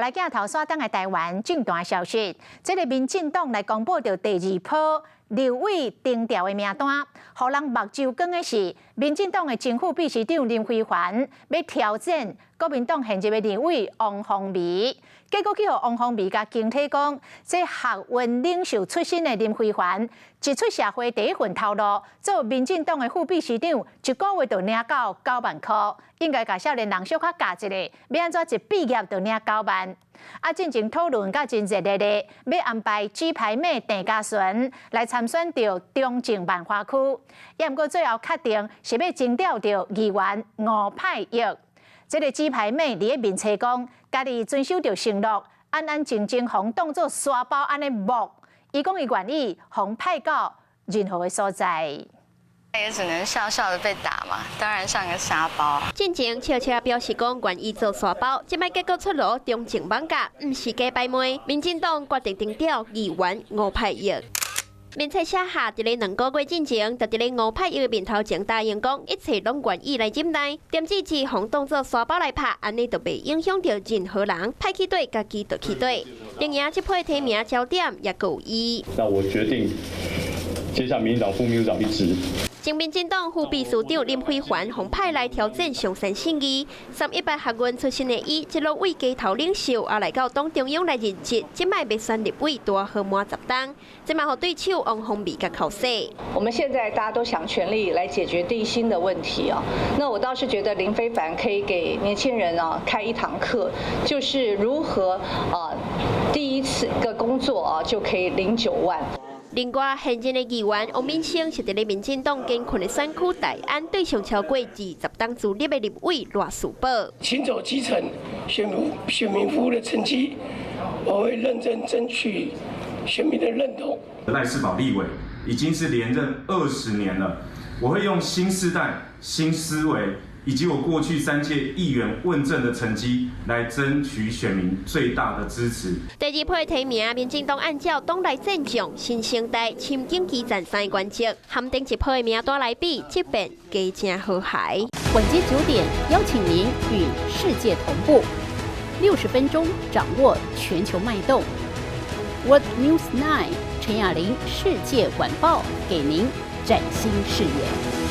來鏡頭煞轉來台灣政壇消息，這个民進黨來公布著第二波立委徵調的名單，予人目睭光的是，民進黨的前副秘書長林飛帆欲挑戰國民黨現任的立委王鴻薇，結果去予王鴻薇共驚體講，這學運領袖出身的林飛帆，一出社會第一份頭路，做民進黨的副秘書長，一個月就領到9萬箍，應該共少年人小可教一下，欲按怎一畢業就領九萬。啊，進前討論甲真熱烈的，欲安排雞排妹鄭家純來參選著中正萬華區，也毋過最後確定是欲徵調著議員吳派玉。這个雞排妹佇咧面冊講，家己遵守著承諾，安安靜靜予當做沙包按呢摸。伊講伊願意予派到任何的所在。也只能笑笑的被打嘛，當然像個沙包。進前悄悄表示講願意做沙包，這擺結果出爐，中正艋舺毋是雞排妹，民進黨決定徵調議員吳派玉。面冊寫下，佇咧2個月進前，就佇咧吳派玉面頭前答應講，一切攏願意來忍耐，點知只予當做沙包來拍，按呢就袂影響著任何人，派去佗，家己就去佗。另外，這批提名焦點也閣有伊。那我決定接下民進黨副秘書長一職。前民進黨副秘書長林飛帆予派來挑戰松山信義，318學運出身的伊，一路為街頭領袖，也來到黨中央來任職，這擺欲選立委，拄好滿10冬，這嘛予對手王鴻薇共剾洗。我們現在大家都想全力來解決低薪的問題啊，那我倒是覺得林飛帆可以給年輕人啊開一堂課，就是如何啊第一次個工作啊就可以領9萬。另外，現任的議員王敏生是佇咧民進黨艱困的選區大安對上超過20冬資歷的立委賴士葆。行走基層選民服務的成績，我會認真爭取選民的認同。賴士葆立委已經是連任20年了，我會用新世代、新思維以及我過去三屆議員問政的成績，來爭取選民最大的支持。第二批提名，民進黨按照黨內戰將、新生代、深耕基層三個原則，和頂一批的名單來比，這邊加誠和諧。晚間9點，邀請您與世界同步，60分鐘掌握全球脈動。World News 9 陳雅玲世界晚報，給您嶄新視野。